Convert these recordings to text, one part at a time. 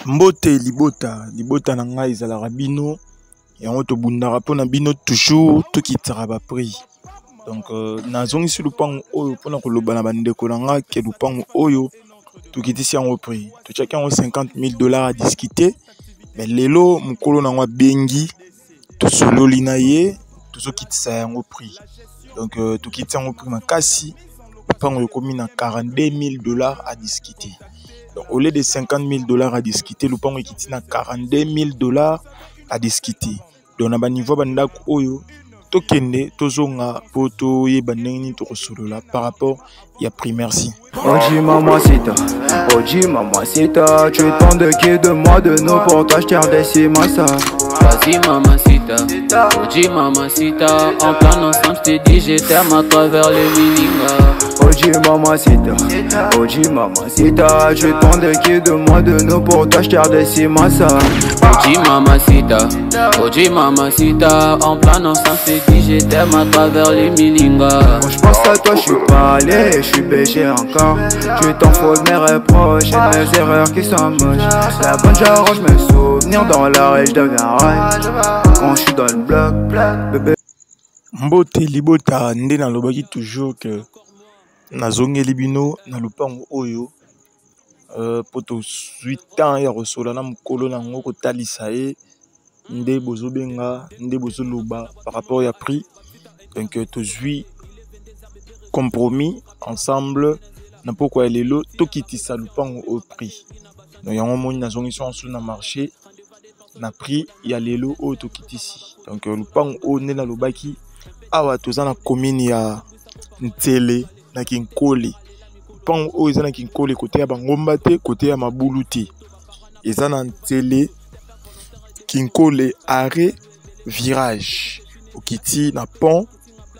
Mbote libota, libota na ngai ezalaka bino yango tobundaka mpo na bino toujours tokitisaka ba prix. Donc nazongisi lupango oyo mpona koloba na bandeko na nga ke lupango oyo tokitisi yango prix, totiaki yango 50 000 dollars à discuter, mais lelo mokolo na yango abengi, tosololi na ye, tozokitisa yango prix. Donc tokitisi yango prix makasi, lupango ekomi na 42 000 dollars à discuter. Donc au lieu de 50 000 dollars à discuter, lupango ekiti na 42 000 dollars à discuter. Donc na ba niveau ba ndako oyo tokende tozonga po toyeba ndenge nini tokosolola par rapport ya prix. Merci. Oji mamacita, Oji mamacita, tu dépends de qui, de moi, de nous, pour toi je tire des ça. Vas-y mamacita, Oji mamacita, en plein ensemble je t'ai dit je t'aime à travers le mininga. Oji mamacita, Oji mamacita, tu dépends de qui, de moi, de nous, pour toi je tire des ça. Oji mamacita, Oji mamacita, en plein ensemble je t'ai dit je t'aime à travers les mininga. Quand je pense à toi je suis pas allé, je suis péché encore. Tu t'en fous de mes reproches et de mes erreurs qui sont moches. La bonne j'arrange mes souvenirs dans la rue, je deviens reine. Quand je suis dans le bloc, bébé. Mbote libota nde nalobaki toujours que nazongeli bino na lupango oyo po tozwi temps ya kosola na mokolo nango kotalisa ye nde bozobenga nde bozoloba par rapport ya prix. Donc tozwi compromis ensemble na pokwa ya lelo tokitisa lupango au prix. Donc yango moni nazongisi yango na marché na prix ya lelo oyo tokitisi. Donc lupango oyo nde nalobaki awa toza na commune ya Nsele na Kinkole. Lupango oyo eza na Kinkole kote ya bangomba te, kote ya mabulu te, eza na Nsele Kinkole arrêt virage. Okiti na pont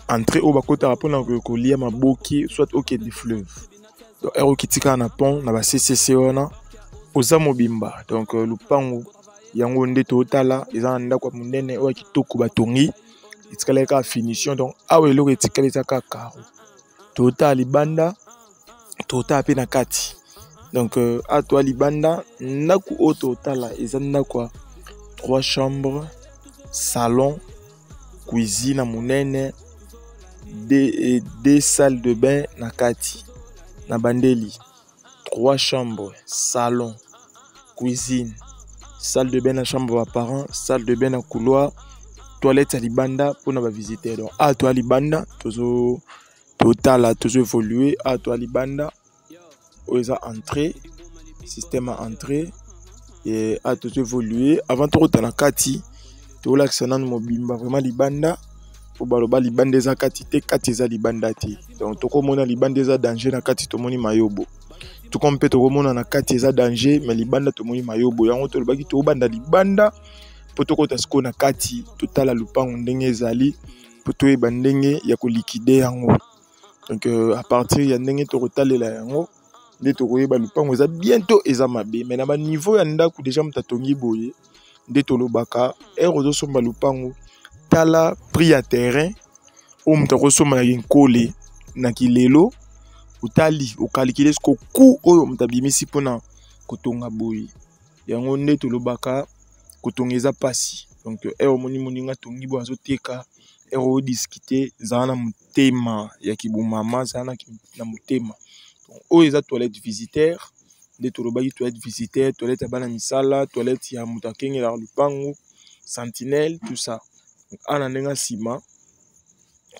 entrée oyo bakotaka mpona kolia maboki soit okende fleuve. Donc heure okiti kaka na pont na ba CCC wana oza mobimba. Donc lupango yango nde totala eza na ndako ya monene oyo ya kitoko batongi, etikali kaka finition. Donc awa eloko etikali eza kaka carreau. Totala libanda, totala pe na kati. Donc awa toa libanda, ndako oyo totala eza ndako ya 3 chambres, salon, cuisine ya monene, 2 salles de bain na kati. Na bandeli 3 chambres, salon, cuisine, salle de bain na chambre ya parents, salle de bain na couloir, toilette ya libanda mpona ba visiteurs. Donc awa toa libanda, tozo totala, tozo évoluer. Awa toa libanda oyo eza entrée, système ya entrée. Et awa tozo évoluer avant tokota na kati, tolakisa nanu mobimba vraiment libanda po baloba libanda eza kati te, kati eza libanda te. Donc tokomona libanda eza danger, na kati tomoni mayobo. Tuko mpe tokomona na kati eza danger, mais libanda tomoni mayobo. Yango tolobaki tobanda libanda po tokota sikoyo na kati, totala lupango ndenge ezali po toyeba ndenge ya kolikide yango. Donc à partir ya ndenge tokotalela yango nde tokoyeba lupango eza bientôt eza mabe. Mais na ba niveau ya ndako déjà moto atongi boye nde tolobaka heure ozosomba lupango, tala prix ya terrain oyo moto akosomba na Kinkole na Kilelo, otali okalikile siko coût oyo moto abimisi mpona kotonga boye. Yango nde tolobaka kotonga eza pasi. Donc heure omoni moninga atongi boye azoteka, heure odiscute, zala na motema ya kibomama, zala na motema. Donc oyo eza toilette visiteur, nde tolobaki toilette visiteur, toilette ya bana misala, toilette ya moto akengelaka lupango, sentinelle, tout ça. Donc awa na ndenge ya nsima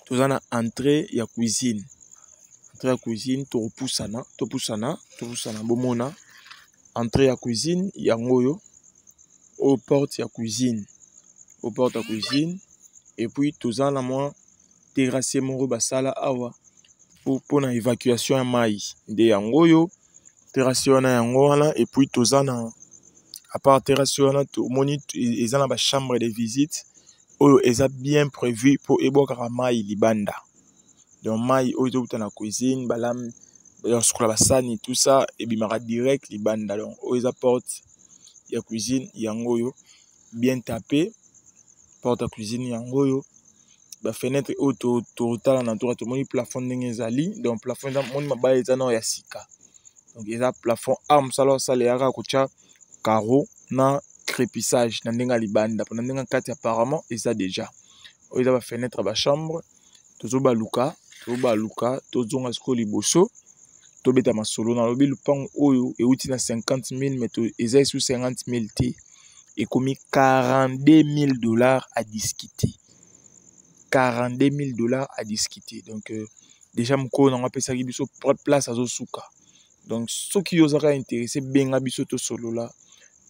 toza na entrée ya cuisine. Entrée ya cuisine tokopusana, topusana, topusana bomona entrée ya cuisine yango oyo, oyo porte ya cuisine, oyo porte ya cuisine. Et puis toza na mwa terrasse moko basala awa mpona évacuation ya mai, nde yango oyo terrasse wana yango wana. Et puis toza na à part terrasse wana tomoni eza na ba chambre de visite oyo eza bien prévu po ebwakaka mai libanda. Donc mai oyo ezowuta na cuisine, balame sukola basani, tout ça ebimaka direct libanda. Donc oyo eza porte ya cuisine yango oyo bien tapé, porte ya cuisine yango oyo. Ba fenêtre oyo totala na droite tomoni plafond ndenge ezali. Donc plafond eza moni mabaya eza nao ya sika. Donc eza plafond a mosala osala eyaka kotia carreau na crépissage na ndenge ya libanda, mpo na ndenge ya kati apparemment eza déjà. Oyo eza bafenetre ya bachambre. Tozobaluka, tozobaluka, tozonga sikoyo liboso, tobeta masolo. Nalobi lupango oyo euti na 50 000, mais eza esu 50 000 te, ekomi 42 000 dollars à discuter. 42 000 dollars à discuter. Donc déjà mokolo nango apesaki biso place azosuka. Donc soki yo ozaka intéressé, benga biso, tosolola,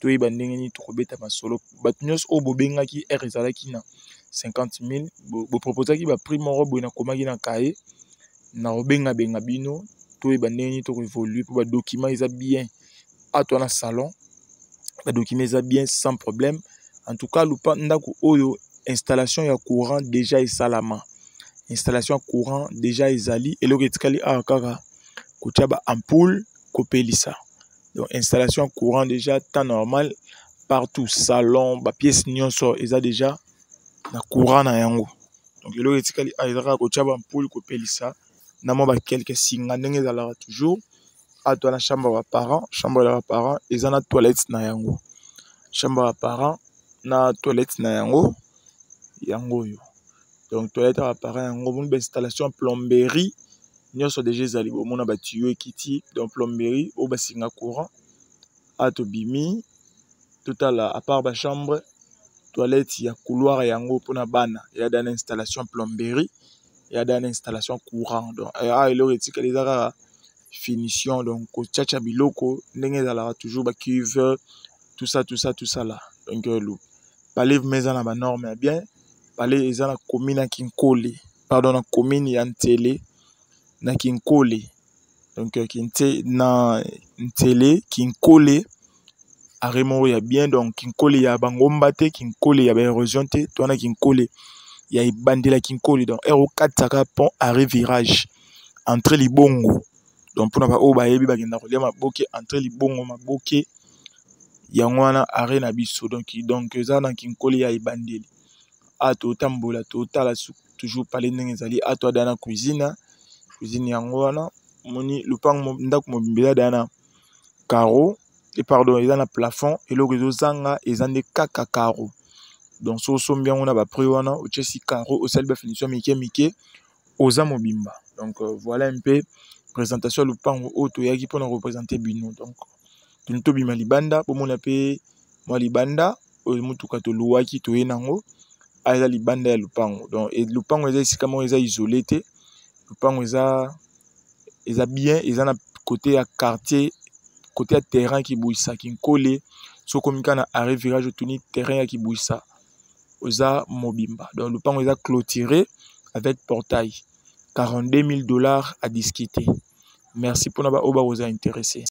toyeba ndenge nini tokobeta masolo. Bato nyonso oyo bobengaki, r ezalaki na 50 000, boproposaki baprix moko boye, nakomaki na kaye na kobengabenga bino, toyeba ndenge nini tokoévolue, mpo badocument eza bien. Awa na salon, badocument eza bien, sans problème. En tout cas, lupa ndako oyo, installation ya courant déjà esalama, installation ya courant déjà ezali. Eloko etikali awa kaka kotia ba ampoule, kopelisa. Donc installation ya courant déjà temps normal partout, salon, bapièce nyonso eza déjà na courant na yango. Donc eloko etikali awa eza kaka kotia baampoule, kopelisa na mwa bakelke singa ndenge ezalaka toujours. Awa toza na chambre ya baparent. Chambre ya baparent eza na toilette na yango. Chambre ya baparent na toilette na yango, yango oyo. Donc toilette ya baparent yango, omoni bainstallation ya plomberie nyonso déjà ezali. Bomona batuyo ekiti, donc plomberie oyo basinga courant. Awa tobimi, totala à part bachambre, toilette ya couloir yango mpona bana eya da na installation plomberie, eya da na installation courant. Donc awa eloko etikali eza kaka finition, donc kotiatia biloko ndenge ezalaka toujours, bacuve, tout ça, tout ça, tout ça là. Donc palais vraiment eza na banorme ya bien. Palais eza na commune ya Kinkole, pardon, na commune ya Ntele na Kinkole. Donc kinte na Ntele Kinkole, arrêt moko ya bien. Donc Kinkole ya bangomba te, Kinkole ya baérosion te, to wana Kinkole ya ebandela Kinkole. Donc ere okatisaka pont, arrêt virage, entre Libongo. Donc mpona baoyo bayebi, bakenda kolia maboke, entre Libongo, maboke, yango wana arrêt na biso. Donc eza na Kinkole ya ebandeli. Awa totambola, totala toujours palais ndenge ezali. Awa toada na cuisine. Cuisine yango wana. Omoni lupango, ndako mobimba eza da na carreau, e pardon, eza na plafond. Eloko ezozanga eza nde kaka carreau. Donc so osombi yango na baprix wana, otiesi carreau, osali bafinition mike mike, oza mobimba. Donc voilà un peu présentation ya lupango oyo toyaki mpona koprésente bino. Donc toni tobima libanda, bomona mpe mwa libanda oyo motuka toluwaki, toye nango. Awa eza libanda ya lupango. Donc lupango eza esika moko eza isolé te. Lupango eza bien, eza na côté ya quartier, côté ya terrain Kibwisa Kinkole. Soki okomi kaka na arrêt virage, otuni terrain ya Kibwisa, oza mobimba. Donc lupango eza clôturé avec portail. 42 000 dollars à discuter. Merci mpona baoyo bakoza intéressé.